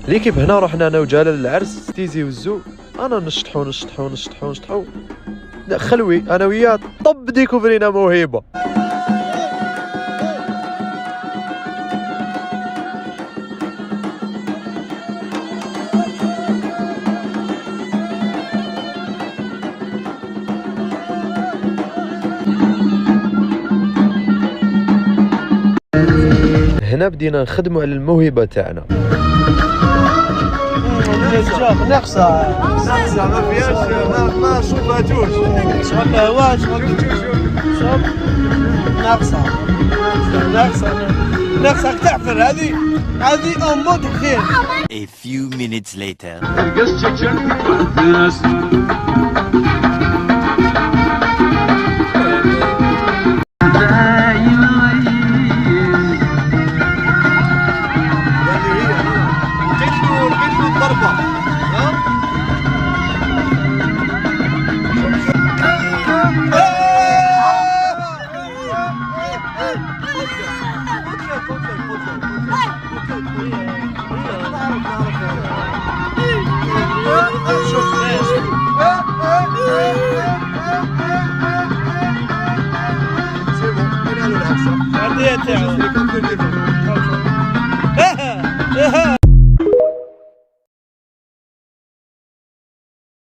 L'équipe هنا رحنا انا وجلال العرس تيزي وزو، انا نشطحو نشطحو نشطحو نشطحو خلوي انا وياه، طب ديكوفرينا موهبه. هنا بدينا نخدموا على الموهبة تاعنا. ناقصة. ناقصه، ما فيهاش، ما شوفاتوش. شغل ما هو شغل، شوف، ناقصة ناقصة ناقصة، تعفر هذه هذه en mode خير. A few minutes later. لقيت له الضربه، ها. C'est bon, العرضية تاعو.